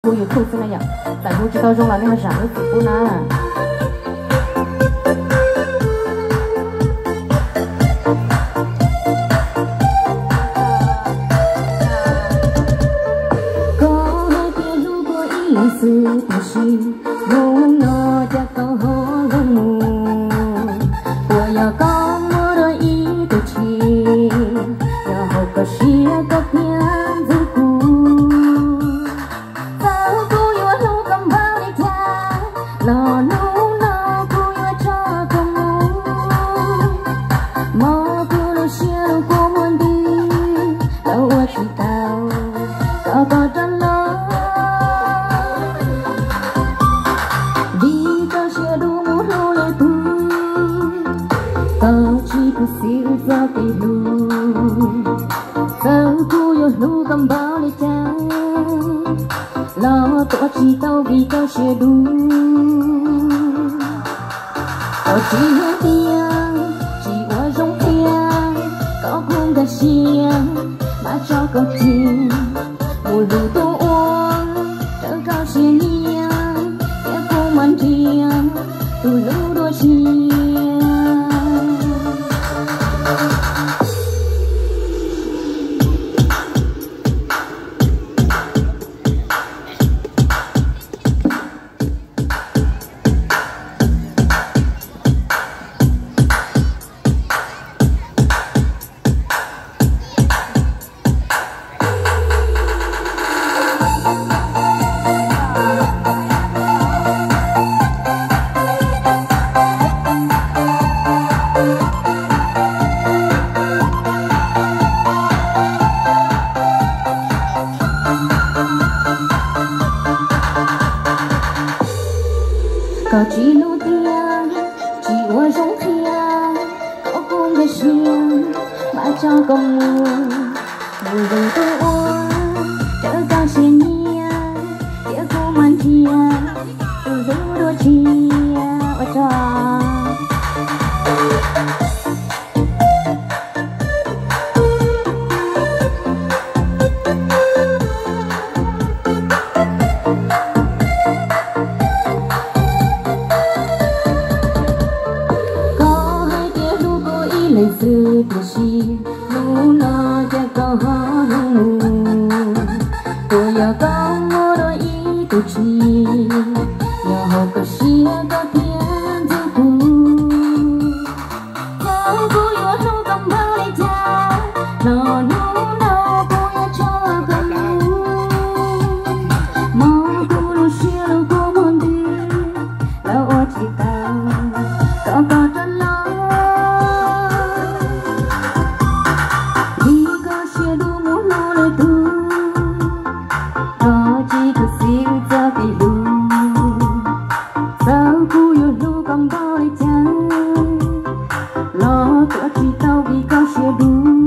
Kuv YouTube xwb na yom, txawm hu tsis tau zoo los nej ho zam lub txim pub na. Koj hais tias hlub kuv ib leeg xwb tiam sis hnub no cas koj ho zoo mus. Puas yog koj muaj dua ib tug tshis, yog hauv koj siab koj thiaj ntxub kuv. Txawm kuv yuav hlub koj npaum li cas, los hnub no kuv yuav tso koj mus. Mog kuv lub siab lub kua muag ntws, los ua tsis tau kom koj rov los. Vim koj siab dub mus hlub lwm tus, koj tsis khuv xim wb txoj kev hlub. Txawm kuv yuav hlub koj npaum li cas, los tuav tsis tau vim koj siab dub. Koj tsis hlub tiag, tsis ua zoo qhia, koj kuj nkag siab, mas tso koj cia. Mus hlub tus uas raws koj siab nyiam, thiab kuv mam nrhiav tus hlub dua tshiab. Koj tsis hlub tiag, tsis ua zoo qhia, koj kuj nkag siab, mas tso koj mus. Mus hlub tus uas raws koj siab nyiam, thiab kuv mam nrhiav tus hlub dua tshiab. Ua tsaug. Koj hais tias hlub kuv ib leeg xwb tiam sis hnub no cas koj ho zoo mus. Puas yog koj muaj dua ib tug tshis, yog hauv koj siab koj thiaj ntxub kuv. Txawm kuv yuav hlub koj npaum li cas, los hnub no kuv yuav tso koj mus. Mog kuv lub siab lub kua muag ntws, los ua tsis tau kom koj rov los. Vim koj siab dub mus hlub lwm tus, koj tsis khuv xim wb txoj kev hlub. Txawm kuv yuav hlub koj npaum li cas, los tuav tsis tau vim koj siab dub.